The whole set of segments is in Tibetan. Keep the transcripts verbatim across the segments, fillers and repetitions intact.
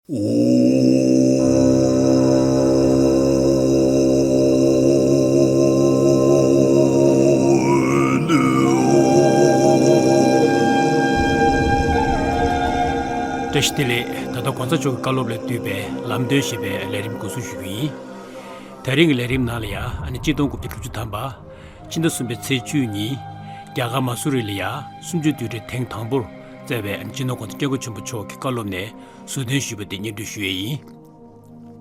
ཨོ། བཀྲ་ཤིས་བདེ་ལེགས། ད་ལྟ་གོང་ས་མཆོག་གི་བཀའ་སློབ་ལས་བཏུས་པའི་ལམ་སྟོན་ཞེས་པའི་ལས་རིམ་འགོ་འཛུགས་ཞུ་རྒྱུ་ཡིན། དེ་རིང་གི་ལས་རིམ་ནང་ལ་ཡ་ཨ་ནི་ཆིག་སྟོང་དགུ་བརྒྱ་དྲུག་ཅུ་ཐམ་པ། ཕྱི་ཟླ་གསུམ་པའི་ཚེས་བཅུ་གཉིས། རྒྱ་གར་མ་སུ་རི་ལ་ཡ་གསུམ་བཅུའི་དུས་དྲན་ཐེངས་དང་པོར་བསྩལ་བའི་ཨ་ནི་སྤྱི་ནོར་༸གོང་ས་༸སྐྱབས་མགོན་ཆེན་པོ་མཆོག་གི་བཀའ་སློབ་ནས་ཟུར་འདོན་ཞུས་པ་དེ་སྙན་སྒྲོན་ཞུ་ཡས་ཡིན།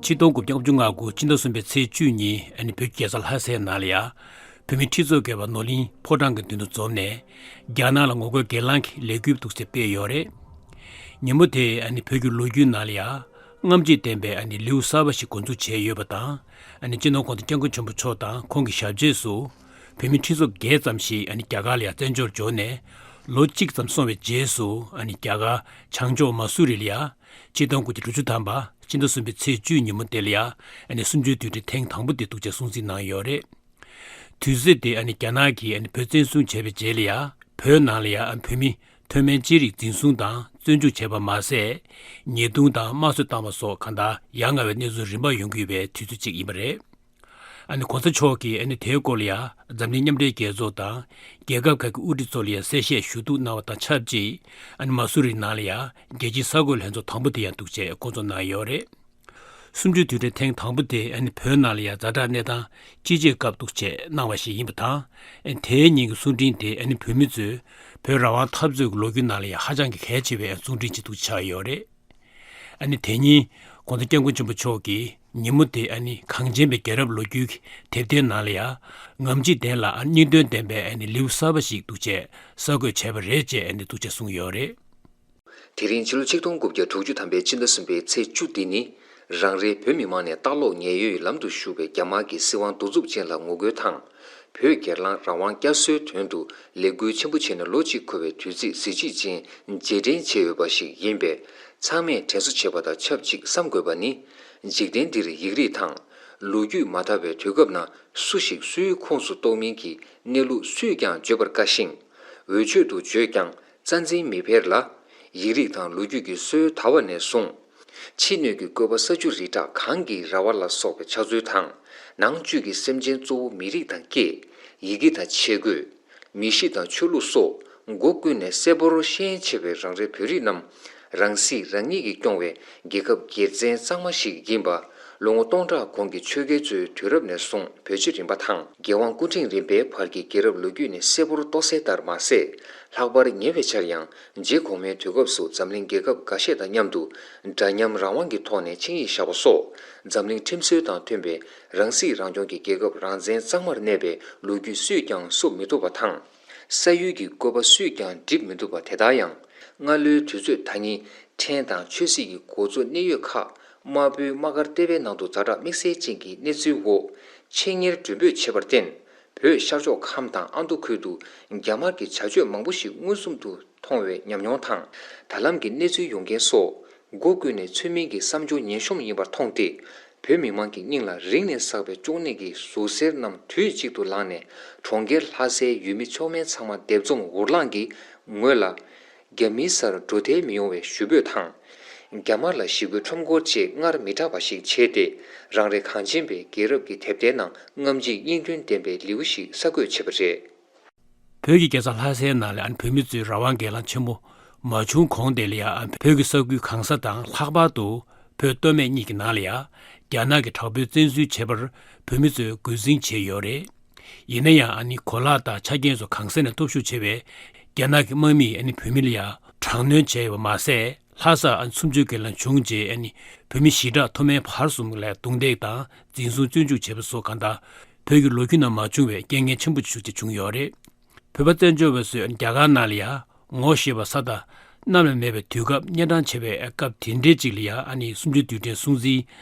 ཆིག་སྟོང་དགུ་བརྒྱ་ལྔ་བཅུ་ང་དགུ་ཕྱི་ཟླ་གསུམ་པའི་ཚེས་བཅུ་གཉིས་ཨ་ནི་བོད་ཀྱི་རྒྱལ་ས་ལྷ་སའི་ནང་ལ་ཡ། བོད་མིའི་ཁྲི་ཚོ་བརྒལ་བ་ནོར་གླིང་ཕོ་བྲང་གི་མདུན་དུ་འཛོམས་ནས། རྒྱ་ནག་ལ་ངོ་རྒོལ་སྒེར་ལངས་ཀྱི་ལས་འགུལ་འདུག་སེ་སྤེལ་ཡོད་རེད། ཉིན་མོ་དེ་ཨ་ནི་བོད་ཀྱི་ལོ་རྒྱུས་ནང་ལ་ཡ། རྔམ་བརྗིད་ལྡན་པའི་ཨ་ནི་ལེའུ་གསར་པ་ཞིག་འགོ་འཛུགས་བྱས་ཡོད་པ་དང་། ཨ་ནི་སྤྱི་ནོར་༸གོང་ས་༸སྐྱབས་མགོན་ཆེན་པོ་མཆོག་དང་ཁོང་གི་ཞབས་རྗེས་སུ། བོད་མི་ཁྲི་ཚོ་བརྒལ་ཙམ་ཞིག་ཨ་ནི་རྒྱ་གར་ལ་ཡ་བཙན་བྱོལ་འབྱོར་ནས། ལོ་གཅིག་ཙམ་སོང་བའི་རྗེས་སུ་ཨ་ནི་རྒྱ་གར་བྱང་ཕྱོགས་མ་སུ་རི་ལ་ཡ། ཆིག་སྟོང་དགུ་བརྒྱ་དྲུག་ཅུ་ཐམ་པ་ཕྱི་ཟླ་གསུམ་པའི་ཚེས་བཅུའི་ཉིན་མོ་དེ་ལ་ཡ། ཨ་ནི་གསུམ་བཅུའི་དུས་དྲན་ཐེངས་དང་པོ་དེ་འདུག་ཅེས་སྲུང་བརྩི་གནང་ཡོད་རེད། དུས་ཚོད་དེ་ཨ་ནི་རྒྱ་ནག་གིས་ཨ་ནི་བོད་བཙན་བཟུང་བྱས་པའི་རྗེས་ལ་ཡ། བོད་ནང་ལ་ཡ་ཨ་ནི་བོད་མི་མཐོ་དམན་ཅི་རིགས་འཛིན་བཟུང་དང་བཙོན་འཇུག་བྱས་པ་མ་ཟད། ཉེས་རྡུང་དང་དམར་གསོད་བཏང་བ་སོགས་གང་ལྟར་ཡ་ང་བའི་གནས་ཚུལ་རིམ་པ་ཡོང་གི་ཡོད་པའི་དུས་ཚོད་ཅིག་ཡིན་པ་རེད། ཨ་ནི་གོང་ས་མཆོག་གིས་ཨ་ནི་དེའི་སྐོར་ལ་ཡ་འཛམ་གླིང་མཉམ་འབྲེལ་རྒྱལ་ཚོགས་དང་རྒྱལ་ཁབ་ཁག་གི་དབུ་ཁྲིད་ཚོ་ལ་ཡ་གསལ་བཤད་ཞུ་གཏུག་གནང་བ་དང་ཆབས་ཅིག་ཨ་ནི་མ་སུ་རི་ནང་ལ་ཡ་རྒྱལ་སྤྱིའི་གསར་འགོད་ལྷན་ཚོགས་དང་པོ་དེ་ཡང་འདུག་ཅེས་བསྐོང་ཚོགས་གནང་ཡོད་རེད། གསུམ་བཅུའི་དུས་དྲན་ཐེངས་དང་པོ་དེ་ཨ་ནི་བོད་ནང་ལ་ཡ་ཛ་དྲག་གནས་སྟངས་ཅི་བྱེད་སྐབས་འདུག་ཅེས་གནང་བ་ཞིག་ཡིན་པ་དང་། ཨ་ནི་དེའི་ཉིན་གྱི་གསུང་འཕྲིན་དེ་ཨ་ནི་བོད་མི་ཚོས་བོད་རང་དབང་འཐབ་རྩོད་ཀྱི་ལོ་རྒྱུས་ནང་ལ་ཡ་ཧ་ཅང་གི་གལ་ཆེ་བའི་གསུང་འཕྲིན་ཅིག་འདུག་ཆགས་ཡོད་རེད། ཨ་ནི་དེ་ཉིན་༸གོང་ས་༸སྐྱབས་མགོན་ཆེན་པོ་མཆོག་གིས་ཉིན་མོ་དེ་ཨ་ནི་གངས་ཅན་པའི་རྒྱལ་རབས་ལོ་རྒྱུས་ཀྱི་དེབ་ཐེར་ནང་ལ་ཡ། རྔམ་བརྗིད་ལྡན་ལ་ཨ་ནི་སྙིང་དོན་ལྡན་པའི་ཨ་ནི་ལེའུ་གསར་པ་ཞིག་འདུག་ཅེས་གསར་འགོད་བྱས་པ་རེད་ཅེས་ཨ་ནི་འདུག་ཅེས་གསུངས་ཡོད་རེད། དེ་རིང་ཕྱི་ལོ་ཆིག་སྟོང་དགུ་བརྒྱ་དྲུག་ཅུ་ཐམ་པའི་ཕྱི་ཟླ་གསུམ་པའི་ཚེས་བཅུ་འདི་ནི། རང་རེའི་བོད་མི་མང་ནས་ལྟ་ལོག་ཉེན་གཡོལ་གྱི་ལམ་དུ་ཞུགས་པའི་རྒྱ་དམར་གྱི་སྲིད་དབང་གདུག་རྩུབ་ཅན་ལ་ངོ་རྒོལ་དང་། བོད་སྒེར་ལངས་རང་དབང་བསྐྱར་གསོའི་དོན་དུ་ལས་འགུལ་ཆེན་པོ་བྱས་ནས་ལོ་གཅིག་འཁོར་བའི་དུས་ཚིགས་གཟི་བརྗིད་ཅན་རྗེས་དྲན་བྱས་ཡོད་པ་ཞིག་ཡིན་པས། ཚང་མས་དྲན་གསོ་བྱེད་པ་དང་ཆབས་ཅིག་བསམ་དགོས་པ་ནི། འཇིག་རྟེན་འདིར་ཡིག་རིགས་དང་། ལོ་རྒྱུས་མ་དར་བའི་དུས་སྐབས་ན་སུ་ཞིག་སུའི་ཁོངས་སུ་གཏོགས་མིན་གྱི་གནས་ལུགས་སུས་ཀྱང་བརྗོད་པར་དཀའ་ཞིང་། འོས་ཆོས་དུ་བརྗོད་ཀྱང་། རྩ་འཛིན་མི་འཕེར་ལ། ཡིག་རིགས་དང་ལོ་རྒྱུས་ཀྱི་སྲོལ་དར་བ་ནས་བཟུང་། ཕྱི་སྣོད་ཀྱི་བཀོད་པ་ས་ཆུ་རི་བྲག་གངས་ཀྱི་ར་བ་ལ་སོགས་པའི་ཕྱག་མཛོད་དང་། ནང་བཅུད་ཀྱི་སེམས་ཅན་གཙོ་བོ་མི་རིགས་དང་སྐད། ཡི་གེ་དང་ཆས་གོས། མི་གཤིས་དང་ཆོས་ལུགས་སོགས་སྒོ་ཀུན་ནས་གསལ་པོར་ཤེས་ཡོན་ཆེ་བའི་རང་རེ་བོད་རིགས་རྣམས་རང་སྲིད་རང་ཉིད་ཀྱིས་སྐྱོང་བའི་རྒྱལ་ཁབ་སྒེར་བཙན་གཙང་མ་ཞིག་ཡིན་པ། ལོ་ངོ་སྟོང་ཕྲག་གོང་གི་ཆོས་རྒྱལ་ཚོའི་དུས་རབས་ནས་བཟུང་བོད་རྗེ་རིམ་པ་དང་། རྒྱལ་དབང་སྐུ་ཕྲེང་རིམ་པའི་བར་གྱི་རྒྱལ་རབས་ལོ་རྒྱུས་ནས་གསལ་པོར་རྟོགས་གསལ་ལྟར་མ་ཟད། ལྷག་པར་ཉེ་བའི་ཆར་ཡང་རྗེ་གོང་མའི་དུས་སྐབས་སུ་འཛམ་གླིང་རྒྱལ་ཁབ་འགའ་ཤས་དང་མཉམ་དུ་འདྲ་མཉམ་རང་དབང་གི་ཐོག་ནས་ཆིངས་ཡིག་བཞག་པ་སོགས། འཛམ་གླིང་ཁྲིམས་སྲོལ་དང་མཐུན་པའི་རང་སྲིད་རང་སྐྱོང་གི་རྒྱལ་ཁབ་རང་བཙན་གཙང་མར་གནས་པའི་ལོ་རྒྱུས་སུས་ཀྱང་བསུབ་མི་ཐུབ་པ་དང་། ས་ཡུལ་གྱི་བཀོད་པ་སུས་ཀྱང་འགྲིབ་མི་ཐུབ་པ་དེ་ལྟར་ཡང་། སྔ་ལོའི་དུས་ཚོད་ད་ཉིད་ཕྲན་དང་ཆོས་སྲིད་ཀྱི་འགོ་གཙོ་གནད་ཡོད་ཁག་དམར་པོའི་དམག་སྒར་ལྟེ་བའི་ནང་དུ་ཛ་དྲག་དམིགས་བསལ་ཅན་གྱི་གནས་ཚུལ་འོག་ཆེད་གཉེར་མགྲོན་འབོད་བྱས་པར་བརྟེན། བོད་ཤར་ཕྱོགས་ཁམས་དང་ཨ་མདོ་ཁུལ་དུ་རྒྱ་དམར་གྱི་བྱ་སྤྱོད་མང་པོ་ཞིག་མངོན་སུམ་དུ་མཐོང་བའི་ཉམས་མྱོང་དང་། ད་ལམ་གྱི་གནས་ཚུལ་ཡོང་རྐྱེན་སོགས་སྒོ་ཀུན་ནས་ཚུལ་མིན་གྱི་བསམ་སྦྱོར་ངན་གཤོམ་ཡིན་པར་མཐོང་སྟེ། བོད་མི་མང་གི་སྙིང་ལ་རིང་ནས་བསགས་པའི་གཅོང་ནད་ཀྱི་ཟུག་གཟེར་རྣམས་དུས་གཅིག་ཏུ་ལངས་ནས། གྲོང་ཁྱེར་ལྷ་སའི་ཡུལ་མི་མཆོག་དམན་ཚང་མ་སྡེབ་འཛོམས་འུར་ལངས་ཀྱི་ངོས་ལ། རྒྱ་མིའི་སར་འགྲོ་ཐལ་མི་ཡོང་བའི་ཞུ་འབོད་དང་། རྒྱ་དམར་ལ་ཞི་རྒོལ་ཁྲོམ་སྐོར་བཅས་སྔར་མི་གྲགས་པ་ཞིག་བྱས་ཏེ། རང་རེ་གངས་ཅན་པའི་རྒྱལ་རབས་ཀྱི་དེབ་ཐེར་ནང་རྔམ་བརྗིད་སྙིང་དོན་ལྡན་པའི་ལེའུ་ཞིག་གསར་འགོད་བྱས་པ་རེད། བོད་ཀྱི་རྒྱལ་ས་ལྷ་སའི་ནང་ལ་ཨ་ནི་བོད་མི་ཚོའི་རང་དབང་སྒེར་ལངས་ཆེན་མོ་མ་བྱུང་གོང་དེ་ལ་ཡང་བོད་ཀྱི་ས་ཁུལ་གང་ས་དང་ལྷག་པར་དུ་བོད་སྟོད་སྨད་གཉིས་ཀྱི་ནང་ལ་ཡང་རྒྱ་ནག་གི་དྲག་པོའི་བཙན་འཛུལ་བྱས་པར་བོད་མི་ཚོས་རྒོལ་འཛིང་བྱས་ཡོད་རེད། ཡིན་ན་ཡང་ཨ་ནི་གོ་ལག་དང་ཆ་རྐྱེན་སོགས་གང་ས་ནས་སྟོབས་ཤུགས་ཆེ་བའི་རྒྱ་ནག་གི་དམག་མིས་ཨ་ནི་བོད་མི་ལ་ཡང་དྲག་གནོན་བྱས་ཡོད་པ་མ་ཟད། ལྷ་སར་ཨ་ནི་གསུམ་བཅུའི་སྒེར་ལངས་བྱུང་རྗེས་ཨ་ནི་བོད་མི་ཞི་དྲག་མཐོ་དམན་བར་གསུམ་ལ་རྡུང་རྡེག་དང་འཛིན་བཟུང་བཙོན་འཇུག་བྱས་པ་སོགས་གང་ལྟར་བོད་ཀྱི་ལོ་རྒྱུས་ནང་མ་བྱུང་བའི་རྐྱེན་ངན་ཆེན་པོ་ཞིག་བྱུང་ཡོད་རེད། བོད་པ་བཙན་བྱོལ་བ་ཚོས་རྒྱ་གར་ནང་ལ་ཡང་ངོ་ཤེས་པ་ས་དང་གནམ་ལ་མེད་པའི་དུས་སྐབས་གཉན་འཕྲང་ཆེ་བའི་སྐབས་དེ་འདྲའི་ཅིག་ལ་ཡང་ཨ་ནི་གསུམ་བཅུའི་དུས་དྲན་སྲུང་བརྩི་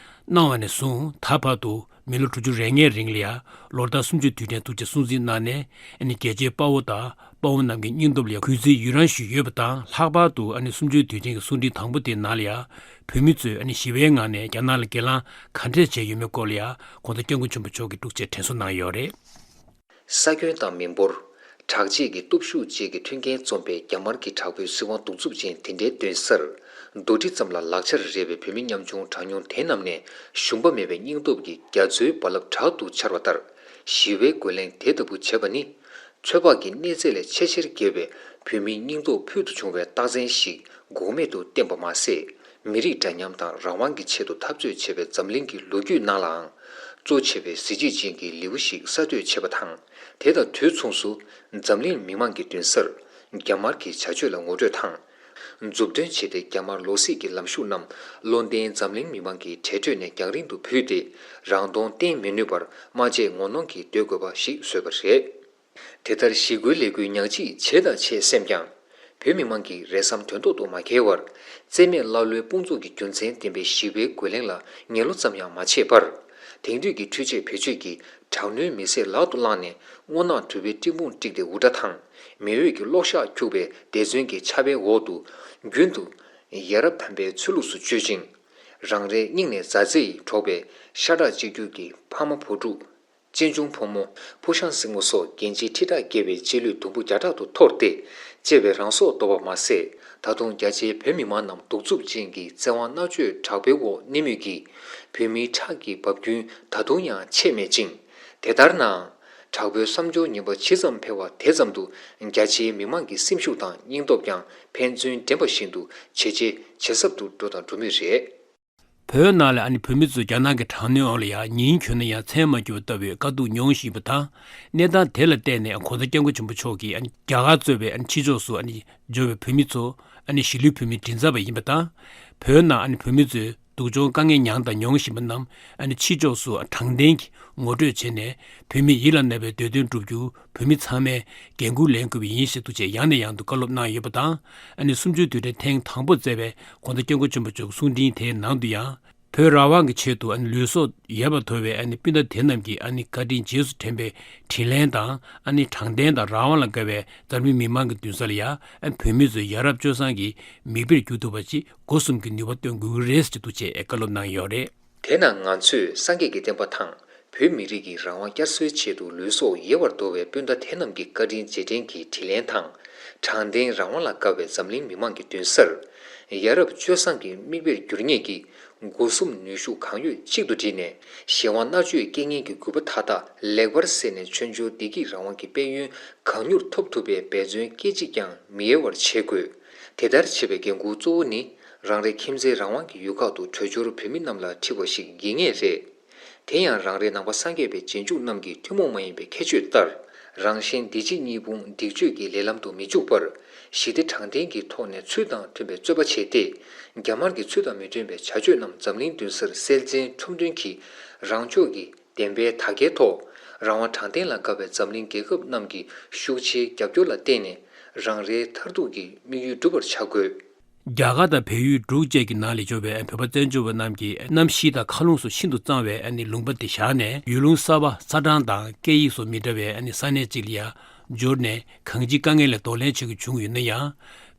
གནང་བ་ནས་བཟུང་ད་བར་དུ་མི་ལོ་དྲུག་ཅུ་རེ་ལྔའི་རིང་ལ་ཡང་ལོ་ལྟར་གསུམ་བཅུའི་དུས་དྲན་ཐུགས་བསྐྱེད་སྲུང་བརྩི་གནང་ནས་ཨ་ནི་རྒྱལ་གཅེས་དཔའ་བོ་དང་དཔའ་བོ་རྣམས་ཀྱི་སྙིང་སྟོབས་ལ་ཡང་གུས་བརྩི་ཡུན་རིང་ཞུས་ཡོད་པ་དང་། ལྷག་པར་དུ་ཨ་ནི་གསུམ་བཅུའི་དུས་དྲན་གྱི་གསུང་འཕྲིན་དང་པོ་དེའི་ནང་ལ་ཡང་བོད་མི་ཚོས་ཨ་ནི་ཞི་བའི་ངང་ནས་རྒྱ་ནག་ལ་སྒེར་ལངས་ག་འདྲས་བྱས་ཡོད་མེད་སྐོར་ལ་ཡང་གོང་ས་སྐྱབས་མགོན་ཆེན་པོ་མཆོག་གིས་འཁྲུག་ཆས་དྲན་གསོ་གནང་ཡོད་རེད། ས་ཁྱོན་དང་མི་འབོར། དྲག་ཆས་ཀྱི་སྟོབས་ཤུགས་བཅས་ཀྱི་མཐུན་རྐྱེན་འཛོམས་པའི་རྒྱ་དམར་གྱི་དྲག་པོའི་སྲིད་དབང་གདུག་རྩུབ་ཅན་དེ་འདྲའི་གདོན་སར། རྡོ་དྲིལ་ཙམ་ལ་ལག་ཆར་རེ་བའི་བོད་མི་ཉམ་ཆུང་གྲངས་ཉུང་དེ་རྣམས་ནས་ཞུམ་པ་མེད་པའི་སྙིང་སྟོབས་ཀྱིས་རྒྱ་མཚོའི་རྦ་རླབས་དྲག་ཏུ་འཕྱར་བ་ལྟར་ཞི་བའི་རྒོལ་ལན་དེ་ལྟ་བུ་བྱས་པ་ནི། ཚོད་དཔག་གི་གནས་ཚད་ལས་ཆེས་ཆེར་བརྒལ་བའི་བོད་མིའི་སྙིང་སྟོབས་ཕུལ་དུ་བྱུང་བའི་རྟགས་མཚན་ཞིག་འགོག་མེད་དུ་བསྟན་པ་མ་ཟད། མི་རིགས་འདྲ་མཉམ་དང་རང་དབང་གི་ཆེད་དུ་འཐབ་རྩོད་བྱས་པའི་འཛམ་གླིང་གི་ལོ་རྒྱུས་ནང་ལའང་གཙོ་ཆེ་བའི་གཟི་བརྗིད་ཅན་གྱི་ལེའུ་ཞིག་གསར་གཏོད་བྱས་པ་དང་། དེ་དང་དུས་མཚུངས་སུ་འཛམ་གླིང་མི་མང་གི་མདུན་སར་རྒྱ་དམར་གྱི་བྱ་སྤྱོད་ལ་ངོ་སྤྲོད་དང་། མཛུབ་སྟོན་བྱས་ཏེ་རྒྱ་དམར་ལོ་སྲིད་ཀྱི་ལམ་ཞུགས་རྣམས་བློ་ལྡན་འཛམ་གླིང་མི་མང་གིས་གྲལ་ཁྲོད་ནས་རྒྱང་རིང་དུ་ཕུད་དེ་རང་མཐོང་བསྟན་མི་ནུས་པར་སྨྲ་བརྗེད་ངོ་གནོང་གིས་སྡོད་དགོས་པ་ཞིག་བཟོས་པ་རེད། དེ་ལྟར་ཞི་རྒོལ་ལས་འགུལ་ཉག་གཅིག་བྱས་དང་བྱེད་སེམས་ཀྱང་། བོད་མི་མང་གིས་རེ་བསམ་དོན་ཐོག་ཏུ་མ་འཁེལ་བར། རྩེ་མེད་ཀླ་ཀློའི་དཔུང་ཚོགས་ཀྱི་རྒྱུ་མཚན་ལྡན་པའི་ཞི་བའི་རྒོལ་ལན་ལ་ངན་བློ་ཙམ་ཡང་མ་བྱས་པར། དེང་དུས་ཀྱི་འཕྲུལ་ཆས་བེད་སྤྱོད་ཀྱིས་དྲག་གནོན་མི་སེར་ལག་ཏུ་བླངས་ནས་སྔོ་ནག་དྲུད་པའི་སྤྲིན་ཕུང་དཀྲིགས་ཏེ་འུར་སྒྲ་དང་། མེ་འོད་ཀྱི་གློག་ཞགས་འཁྱུག་པའི་འབད་བརྩོན་གྱི་ཆར་པའི་འོག་ཏུ། རྒྱུན་དུ་ཡ་རབས་དམ་པའི་ཚུལ་ལུགས་སུ་སྤྱོད་ཅིང་། རང་རེའི་སྙིང་ནས་མཛའ་བརྩེ་ཡིས་འགྲོགས་པའི་ཤ་ཁྲག་གཅིག་གྱུར་གྱི་ཕ་མ་བུ་ཕྲུག་གཅེན་གཅུང་ཕོ་མོ། ཕོ་བྲང་སྲིང་མོ་སོགས་རྒྱལ་སྤྱིའི་ཁྲི་ཕྲག་བརྒལ་བའི་རྗེས་ལུས་དུམ་བུ་བརྒྱ་ཕྲག་ཏུ་འཐོར་ཏེ། གཅེས་པའི་རང་སྲོག་དོར་བ་མ་ཟད། ད་དུང་རྒྱ་ཆེའི་བོད་མི་མང་རྣམས་གདུག་རྩུབ་ཅན་གྱི་བཙན་དབང་མནར་གཅོད་དྲག་པོའི་འོག་གནས་མུས་ཀྱི་བོད་མིའི་ཁྲག་གི་འབབ་རྒྱུན་ད་དུང་ཡང་ཆད་མེད་ཅིང་། དེ་ལྟར་ནའང་། དྲག་པོའི་བསམ་སྦྱོར་ངན་པ་ཇི་ཙམ་འཕེལ་བ་དེ་ཙམ་དུ། རྒྱ་ཆེའི་མི་མང་གི་སེམས་ཤུགས་དང་སྙིང་སྟོབས་ཀྱང་ཕན་ཚུན་འགྲན་པ་བཞིན་དུ་ཇེ་ཆེ་ཇེ་ཟབ་ཏུ་འགྲོ་དང་འགྲོ་མུས་རེད། བོད་ནང་ལ་ཨ་ནི་བོད་མི་ཚོས་རྒྱ་ནག་གི་དྲག་གནོན་འོག་ལ་ཡང་ཉིན་གྱོན་ན་ཡང་མཚན་མ་གྱུར་བ་ལྟ་བུའི་དཀའ་སྡུག་མྱོང་བཞིན་པ་དང་། གནས་སྟངས་དེ་ལ་བརྟེན་ནས་གོང་ས་སྐྱབས་མགོན་ཆེན་པོ་མཆོག་གིས་ཨ་ནི་རྒྱ་གར་གཙོས་པའི་ཨ་ནི་ཕྱི་ཕྱོགས་སུ་ཨ་ནི་འབྱོར་བའི་བོད་མི་ཚོ་ཨ་ནི་གཞིས་ལུས་བོད་མིའི་མགྲིན་ཚབ་པ་ཡིན་པ་དང་། བོད་ནང་ཨ་ནི་བོད་མི་ཚོས་སྡུག་སྦྱོང་དཀའ་ངལ་མྱངས་དང་མྱོང་བཞིན་པ་རྣམས་ཨ་ནི་ཕྱི་ཕྱོགས་སུ་དྲང་བདེན་གྱིས་ངོ་སྤྲོད་བྱས་ནས་བོད་མི་ཡིད་ལ་གནས་པའི་འདོད་དོན་བསྒྲུབ་རྒྱུ། བོད་མི་ཚང་མས་འགན་འཁུར་ལེན་དགོས་པ་ཡིན་ཞེས་འདུག་ཅེས་ཡང་ནས་ཡང་དུ་བཀའ་སློབ་གནང་ཡོད་པ་དང་། ཨ་ནི་གསུམ་བཅུའི་དུས་དྲན་ཐེངས་དང་པོ་བསྩལ་བའི་གོང་ས་སྐྱབས་མགོན་ཆེན་པོ་མཆོག་གི་གསུང་འཕྲིན་དེའི་ནང་དུ་ཡང་། བོད་རང་དབང་གི་ཆེད་དུ་ཨ་ནི་ལུས་སྲོག་ཡལ་བར་དོར་བའི་ཨ་ནི་སྤུན་ཟླ་དེ་རྣམས་ཀྱི་ཨ་ནི་བཀའ་དྲིན་རྗེས་སུ་དྲན་པའི་དྲིན་ལན་དང་། ཨ་ནི་དྲང་བདེན་དང་རང་དབང་ལ་དགའ་བའི་འཛམ་གླིང་མི་མང་གི་མདུན་ས་ལ་ཡང་ཨ་ནི་བོད་མི་ཚོས་ཡ་རབས་སྤྱོད་བཟང་གི་མིག་དཔེར་གྱུར་ཐུབ་པ་ཅིག་སྒོ་གསུམ་གྱི་ནུས་པ་བཏོན་དགོས་ཀྱི་རེད་ཅེས་འདུག་ཅེས་བཀའ་སློབ་གནང་ཡོད་རེད། དེས་ན་ང་ཚོས་སངས་རྒྱས་ཀྱི་བསྟན་པ་དང་། བོད་མི་རིགས་ཀྱི་རང་དབང་བསྐྱར་གསོའི་ཆེད་དུ་ལུས་སྲོག་ཡལ་བར་དོར་བའི་སྤུན་ཟླ་དེ་རྣམས་ཀྱི་བཀའ་དྲིན་རྗེས་དྲན་གྱི་དྲིན་ལན་དང་། དྲང་བདེན་རང་དབང་ལ་དགའ་བའི་འཛམ་གླིང་མི་མང་གི་མདུན་སར། ཡ་རབས་སྤྱོད་བཟང་གི་མིག་དཔེར་འགྱུར་ངེས་ཀྱི་སྒོ་གསུམ་ནུས་ཤུགས་གང་ཡོད་གཅིག་ཏུ་བསྒྲིལ་ནས། གཞན་དབང་མནར་གཅོད་རྐྱེན་ངན་གྱི་རྒུད་པ་མཐའ་དག་ལེགས་པར་བསལ་ནས། ཆོས་འབྱོར་བདེ་སྐྱིད་རང་དབང་གི་དཔལ་ཡོན་གང་མྱུར་ཐོབ་ཐུབ་པའི་འབད་བརྩོན་སྐད་ཅིག་ཀྱང་མི་ཡལ་བར་བྱེད་དགོས། དེ་ལྟར་བྱེད་པའི་འགན་འཁུར་གཙོ་བོ་ནི། རང་རེ་ཁྱིམ་མཚེས་རང་དབང་གི་ཡུལ་ཁག་ཏུ་བྲོས་བྱོལ་བོད་མི་རྣམས་ལ་འཁྲི་བ་ཞིག་ཡིན་ངེས་རེད། དེ་ཡང་རང་རེ་ནང་པ་སངས་རྒྱས་པའི་རྗེས་འཇུག་རྣམས་ཀྱི་ཐུན་མོང་མ་ཡིན་པའི་ཁྱད་ཆོས་ལྟར། རང་གཞན་བདེ་སྐྱིད་གཉིས་ཕུང་སྡིག་སྤྱོད་ཀྱི་ལས་ལམ་དུ་མི་འཇུག་པར། ཞི་བདེ་དྲང་བདེན་གྱི་ཐོག་ནས་ཚུལ་དང་མཐུན་པའི་རྩོད་པ་བྱས་ཏེ། རྒྱ་དམར་གྱི་ཚུལ་དང་མི་མཐུན་པའི་བྱ་སྤྱོད་རྣམས་འཛམ་གླིང་མདུན་སར་གསལ་བཙན་ཁྲོམ་སྟོན་གྱིས། རང་ཕྱོགས་ཀྱི་བདེན་པའི་དར་རྒྱས་ཐོག་རང་དབང་དྲང་བདེན་ལ་དགའ་བའི་འཛམ་གླིང་རྒྱལ་ཁབ་རྣམས་ཀྱི་ཤུགས་ཆེའི་རྒྱབ་སྐྱོར་ལ་བརྟེན་ནས། རང་རེའི་མཐར་ཐུག་གི་དམིགས་ཡུལ་འགྲུབ་པར་བྱ་དགོས། རྒྱ་གར་དང་བལ་ཡུལ་འབྲུག་བཅས་ཀྱི་ནང་ལ་འབྱོར་བའི་བོད་པ་བཙན་བྱོལ་བ་རྣམས་ཀྱི་གནམ་གཤིས་དང་མཁའ་རླུང་སོགས་ཤིན་ཏུ་གཙང་བའི་ཨ་ནི་ལུང་པ་དེ་བཞག་ནས། ཡུལ་ལུང་གསར་པ། ས་གྲངས་དང་སྐད་ཡིག་སོགས་མི་འདྲ་བའི་ཨ་ནི་ས་གནས་གཅིག་ལ་ཡང་འབྱོར་ནས། གང་ཅིའི་དཀའ་ངལ་ལས་གདོང་ལེན་བྱེད་དགོས་བྱུང་ཡོད་ན་ཡང་།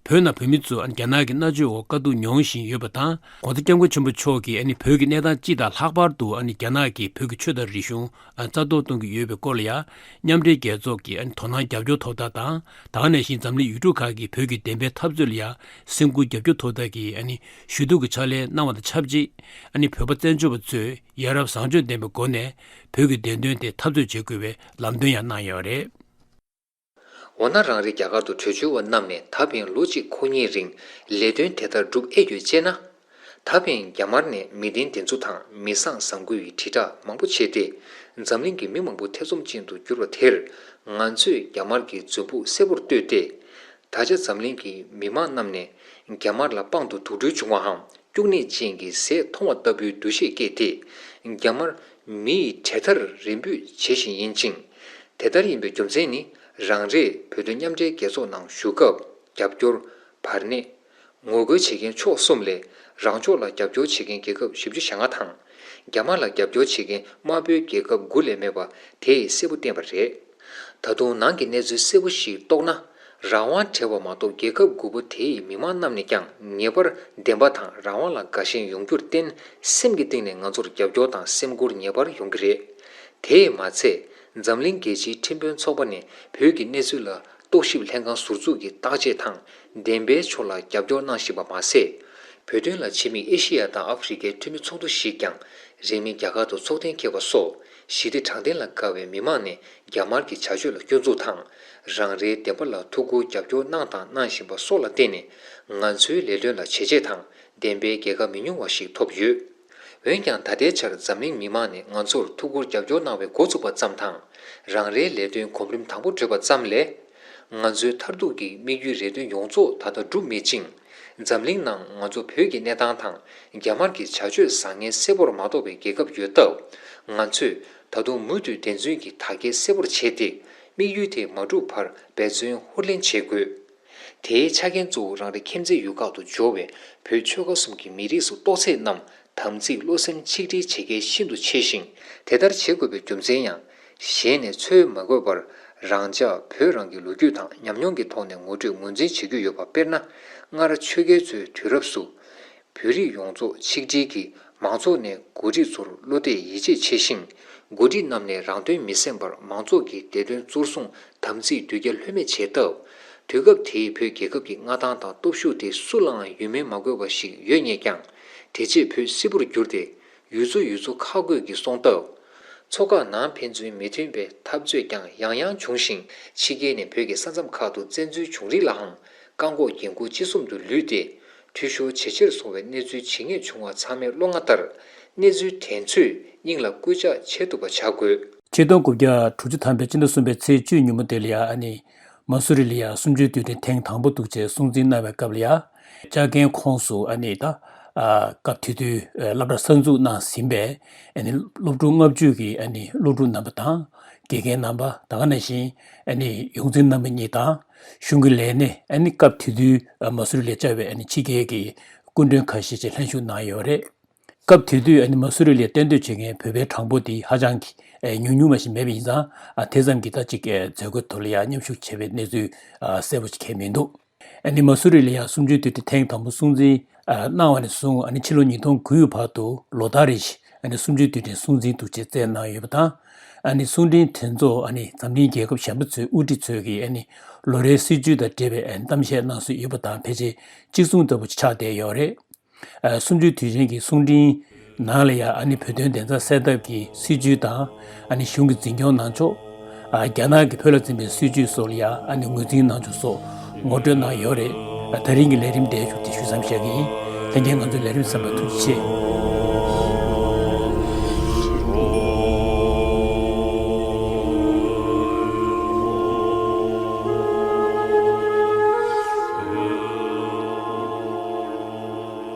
བོད་ནང་བོད་མི་ཚོ་ཨ་ནི་རྒྱ་ནག་གི་མནར་གཅོད་འོག་དཀའ་སྡུག་མྱོང་བཞིན་ཡོད་པ་དང་། གོང་ས་སྐྱབས་མགོན་ཆེན་པོ་མཆོག་གིས་ཨ་ནི་བོད་ཀྱི་གནས་སྟངས་སྤྱི་དང་ལྷག་པར་དུ་ཨ་ནི་རྒྱ་ནག་གིས་བོད་ཀྱི་ཆོས་དང་རིག་གཞུང་ཨ་རྩ་གཏོར་གཏོང་གི་ཡོད་པའི་སྐོར་ལ་ཡང་། མཉམ་འབྲེལ་རྒྱལ་ཚོགས་ཀྱི་ཨ་ནི་དོ་སྣང་རྒྱབ་སྐྱོར་ཐོབ་ཐང་དང་། ད་ག་ནང་བཞིན་འཛམ་གླིང་ཡུལ་གྲུ་ཁག་གིས་བོད་ཀྱི་བདེན་པའི་འཐབ་རྩོད་ལ་ཡང་སེམས་ཁུར་རྒྱབ་སྐྱོར་ཐོབ་ཐང་གི་ཨ་ནི་ཞུ་གཏུག་གི་ཕྱག་ལས་གནང་བ་དང་ཆབས་ཅིག་ཨ་ནི་བོད་པ་བཙན་བྱོལ་བ་ཚོས་ཡ་རབས་བཟང་སྤྱོད་ལྡན་པའི་སྒོ་ནས་བོད་ཀྱི་བདེན་དོན་དེ་འཐབ་རྩོད་བྱེད་དགོས་པའི་ལམ་སྟོན་ཡང་གནང་ཡོད་རེད། འོ་ན་རང་རེ་རྒྱ་གར་དུ་བྲོས་བྱོལ་བ་རྣམས་ནས་ད་ཕན་ལོ་གཅིག་འཁོར་ཉིན་རིང་ལས་དོན་དེ་ལྟར་སྒྲུབ་ཨེ་ཡོད་ཅེ་ན། ད་ཕན་རྒྱ་དམར་ནས་མི་བདེན་འདི་ཚོ་དང་མི་བཟང་བཟང་དགོས་ཡི་དྲིལ་བསྒྲགས་མང་པོ་བྱས་ཏེ། འཛམ་གླིང་གི་མི་མང་པོ་ཐེ་ཚོམ་ཅན་དུ་གྱུར་བ་དེར། ང་ཚོས་རྒྱ་དམར་གྱི་མཛུབ་བུ་གསལ་པོར་བཏོད་དེ། ད་ཆ་འཛམ་གླིང་གི་མི་མང་རྣམས་ནས་རྒྱ་དམར་ལ་དཔང་དུ་དུག་སྦྲུལ་བྱུང་བའམ། སྐྱུག་ནད་ཅན་གྱི་ཟས་མཐོང་བ་ལྟ་བུའི་འདུ་ཤེས་སྐྱེས་ཏེ། རྒྱ་དམར་མི་ཡི་གྲལ་མཐར་རེ་འབོད་བྱེད་བཞིན་ཡིན་ཅིང་། དེ་ལྟར་ཡིན་པའི་རྒྱུ་མཚན་ནི། རང་རེས་བོད་དོན་མཉམ་འབྲེལ་རྒྱལ་ཚོགས་ནང་ཞུགས་སྐབས་རྒྱབ་སྐྱོར། བར་གནས། ངོ་རྒོལ་བྱེད་མཁན་ཕྱོགས་གསུམ་ལས། རང་ཕྱོགས་ལ་རྒྱབ་སྐྱོར་བྱེད་མཁན་རྒྱལ་ཁབ་བཞི་བཅུ་ཞེ་ལྔ་དང་། རྒྱ་དམར་ལ་རྒྱབ་སྐྱོར་བྱེད་མཁན་དམར་པོའི་རྒྱལ་ཁབ་དགུ་ལས་མེད་པ་དེ་ཡིས་གསལ་པོ་བསྟན་པ་རེད། ད་དུང་ནང་གི་གནས་ཚུལ་གསལ་པོ་ཞིག་རྟོགས་ན། རང་དབང་བྲལ་བ་མ་གཏོགས་རྒྱལ་ཁབ་དགུ་པོ་དེ་ཡི་མི་མང་རྣམས་ནས་ཀྱང་ངེས་པར་བདེན་པ་དང་རང་དབང་ལ་དགའ་ཞེན་ཡོང་རྒྱུར་བརྟེན། སེམས་ཀྱི་གཏིང་ནས་ང་ཚོར་རྒྱབ་སྐྱོར་དང་སེམས་ཁུར་ངེས་པར་ཡོང་གི་རེད། དེས་མ་ཚད། འཛམ་གླིང་རྒྱལ་སྤྱིའི་ཁྲིམས་དཔོན་ཚོགས་པ་ནས་བོད་ཀྱི་གནས་ཚུལ་ལ་རྟོག་ཞིབ་ལྷན་ཁང་ཟུར་འཛུགས་ཀྱིས་བརྟག་དཔྱད་དང་བདེན་པའི་ཕྱོགས་ལ་རྒྱབ་སྐྱོར་གནང་བཞིན་པ་མ་ཟད། བོད་དོན་ལ་ཕྱི་མིག་ཨེ་ཤི་ཡ་དང་ཨ་ཧྥེ་རི་ཁའི་འཐུས་མི་ཚོགས་འདུ་ཞིག་ཀྱང་རིང་མིན་རྒྱ་གར་དུ་ཚོགས་གཏན་འཁེལ་བ་སོགས་ཞི་བདེ་དྲང་བདེན་ལ་དགའ་བའི་མི་མང་ནས་རྒྱ་དམར་གྱི་བྱ་སྤྱོད་ལ་སྐྱོན་འཛུགས་དང་། རང་རེའི་བདེན་པ་ལ་ཐུགས་ཁུར་རྒྱབ་སྐྱོར་གནང་དང་གནང་བཞིན་པ་སོགས་ལ་བརྟེན་ནས་ང་ཚོའི་ལས་དོན་ལ་བྱས་རྗེས་དང་བདེན་པའི་རྒྱལ་ཁ་མི་ཉུང་བ་ཞིག་ཐོབ་ཡོད། འོན་ཀྱང་ད་ལྟའི་ཆར་འཛམ་གླིང་མི་མང་ནས་ང་ཚོར་ཐུགས་ཁུར་རྒྱབ་སྐྱོར་གནང་བའི་འགོ་ཚུགས་པ་ཙམ་དང་། རང་རེའི་ལས་དོན་གོམ་རིམ་དང་པོ་གྲོལ་བ་ཙམ་ལས། ང་ཚོའི་མཐར་ཐུག་གི་དམིགས་ཡུལ་རེ་འདུན་ཡོངས་རྫོགས་ད་ལྟ་འགྲུབ་མེད་ཅིང་། འཛམ་གླིང་ནང་ང་ཚོ་བོད་ཀྱི་གནས་སྟངས་དང་རྒྱ་དམར་གྱི་བྱ་སྤྱོད་བཟང་ངན་གསལ་པོར་མ་རྟོགས་པའི་རྒྱལ་ཁབ་ཡོད་སྟབས། ང་ཚོས་ད་དུང་མུ་མཐུད་བདེན་རྫུན་གྱི་དག་སྐྱེལ་གསལ་པོར་བྱས་ཏེ། དམིགས་ཡུལ་དེ་མ་འགྲུབ་བར་འབད་བརྩོན་ཧུར་ལེན་བྱེད་དགོས། དེའི་ཆ་རྐྱེན་གཙོ་བོ་རང་རེ་ཁྱིམ་མཚེས་ཡུལ་ཁག་ཏུ་འབྱོར་བའི་བོད་ཆོལ་ཁ་གསུམ་གྱི་མི་རིགས་སུ་གཏོགས་ཚད་རྣམས་དམ་ཚིག་བློ་སེམས་ཆིག་སྒྲིལ་བྱེད་གལ་ཤིན་ཏུ་ཆེ་ཞིང་། དེ་ལྟར་བྱེད་དགོས་པའི་རྒྱུ་མཚན་ཡང་། གཞན་ནས་འཚོལ་མ་དགོས་པར་རང་ཅག་བོད་རང་གི་ལོ་རྒྱུས་དང་ཉམས་མྱོང་གི་ཐོག་ནས་ངོ་སྤྲོད་ངོས་འཛིན་བྱེད་རྒྱུ་ཡོད་པ། དཔེར་ན། སྔར་ཆོས་རྒྱལ་ཚོའི་དུས་རབས་སུ། བོད་རིགས་ཡོངས་རྫོགས་ཆིག་སྒྲིལ་གྱིས་མང་ཚོགས་ནས་འགོ་ཁྲིད་ཚོར་བློ་གཏད་ཡིད་ཆེས་ཆེ་ཞིང་། འགོ་ཁྲིད་རྣམས་ནས་རང་དོན་མི་སེམས་པར་མང་ཚོགས་ཀྱི་བདེ་དོན་གཙོར་བཟུང་དམ་ཚིག་གདུལ་བྱ་ལྷོད་མེད་བྱས་སྟབས། དུས་སྐབས་དེའི་བོད་རྒྱལ་ཁབ་ཀྱི་མངའ་ཐང་དང་སྟོབས་ཤུགས་དེ་སུ་ལའང་ཡོད་མིན་མ་དགོས་པ་ཞིག་ཡོད་ངེས་ཀྱང་། དེ་རྗེས་བོད་སིལ་བུར་གྱུར་ཏེ། ཡུལ་ཚོ་ཡུལ་ཚོ་ཁག་བགོས་ཀྱིས་སོང་སྟབས། མཚོ་འགག་ནང་ཕན་ཚུན་མི་མཐུན་པའི་འཐབ་རྩོད་ཀྱང་ཡང་ཡང་བྱུང་ཞིང་། ཕྱི་རྒྱལ་ནས་བོད་ཀྱི་ས་མཚམས་ཁག་ཏུ་བཙན་འཛུལ་བྱུང་རིགས་ལའང་བཀག་འགོག་འགན་འཁུར་ཅི་གསུམ་དུ་ལུས་ཏེ། འཐུས་ཤོར་ཇེ་ཆེར་སོང་བའི་གནས་ཚུལ་ཇི་སྙེད་བྱུང་བ་ཚང་མའི་བློ་སྔ་ལྟར། གནས་ཚུལ་དེ་ཚོས་སྙིང་ལ་སྐུལ་ལྕག་བྱེད་ཐུབ་པ་བྱ་དགོས། ཆིག་སྟོང་དགུ་བརྒྱ་དྲུག་ཅུ་ཐམ་པའི་སྤྱི་ཟླ་གསུམ་པའི་ཚེས་བཅུའི་ཉིན་མོ་དེ་ལ་ཡང་ཨ་ནི། མ་སུ་རི་ལ་ཡང་གསུམ་བཅུའི་དུས་དྲན་ཐེངས་དང་པོ་འདུག་ཅེས་སྲུང་བརྩི་གནང་བའི་སྐབས་ལ་ཡང་། བཅའ་རྒན་ཁོངས་སུ་ཨ་ནི་ད། ཨ། སྐབས་དེ་དུས་སློབ་གྲྭ་གསར་འཛུགས་གནང་ཟིན་པའི་ཨ་ནི་སློབ་ཕྲུག་ལྔ་བཅུ་གི་ཨ་ནི་སློབ་ཕྲུག་རྣམ་པ་དང་། དགེ་རྒན་རྣམ་པ་ད་ག་ནང་བཞིན་ཨ་ནི་ཡོངས་འཛིན་རྣམ་པ་གཉིས་དང་། གཞུང་གི་ལས་སྣེ་ཨ་ནི་སྐབས་དེ་དུས་མ་སུ་རི་ལ་བཅར་བའི་ཨ་ནི་ཕྱི་རྒྱལ་གྱི་སྐུ་མགྲོན་ཁ་ཤས་ཀྱིས་ལྷན་ཞུགས་གནང་ཡོད་རེད། སྐབས་དེ་དུས་ཨ་ནི་མ་སུ་རི་ལ་གཏན་སྡོད་བྱེད་མཁན་བོད་པའི་གྲངས་འབོར་དེ་ཧ་ཅང་གི་ཨེ་ཉུང་ཉུང་མ་ཞིག་མེད་པ་ཡིན་ཙང་། ཨ། དེ་ཙམ་གྱིས་ད་ཅིག་ཨེ་མཛད་སྒོའི་ཐོག་ལ་ཡང་མཉམ་ཞུགས་བྱས་པའི་གནས་ཚུལ་ཨ་གསལ་པོ་ཞིག་གང་ཡང་མི་འདུག་ཨ་ནི་མ་སུ་རི་ལ་ཡང་གསུམ་བཅུའི་དུས་དྲན་ཐེངས་དང་པོ་སྲུང་བརྩི་ཨ་གནང་བ་ནས་བཟུང་། ཨ་ནི་ཕྱི་ལོ་ཉིས་སྟོང་དགུའི་བར་དུ་ལོ་ལྟར་རེ་བཞིན་ཨ་ནི་གསུམ་བཅུའི་དུས་དྲན་སྲུང་བརྩི་འདུག་ཅེས་བསྩལ་གནང་ཡོད་པ་དང་། ཨ་ནི་གསུང་འཕྲིན་དེ་ཚོ་ཨ་ནི་འཛམ་གླིང་རྒྱལ་ཁབ་གཞན་པ་ཚོའི་དབུ་ཁྲིད་ཚོས་ཀྱིས་ཨ་ནི་ལོ་རེའི་སྲིད་བྱུས་དང་འབྲེལ་བའི་ཨ་ནི་གཏམ་བཤད་གནང་སྲོལ་ཡོད་པ་དང་། ཕལ་ཆེར་གཅིག་མཚུངས་ལྟ་བུ་ཆགས་བསྡད་ཡོད་རེད། ཨ། གསུམ་བཅུའི་དུས་ཆེན་གྱི་གསུང་འཕྲིན་ནང་ལ་ཡང་ཨ་ནི་བོད་དོན་བདེན་མཐའ་གསལ་ཐབས་ཀྱི་སྲིད་བྱུས་དང་། ཨ་ནི་གཞུང་གི་འཛིན་སྐྱོང་གནང་ཕྱོགས། ཨ། རྒྱ་ནག་གིས་བོད་ལ་འཛིན་པའི་སྲིད་བྱུས་སོགས་ལ་ཡང་ཨ་ནི་ངོས་འཛིན་གནང་ཕྱོགས་སོགས་ངོ་སྤྲོད་གནང་ཡོད་རེད། ཨ། ད་རིང་གི་ལས་རིམ་འདིའི་མཇུག་དེ་ཞུ་མཚམས་བཞག་གི་ཡིན། ལྷན་རྒྱས་ང་ཚོའི་ལས་རིམ་གསན་པར་ཐུགས་རྗེ་ཆེ།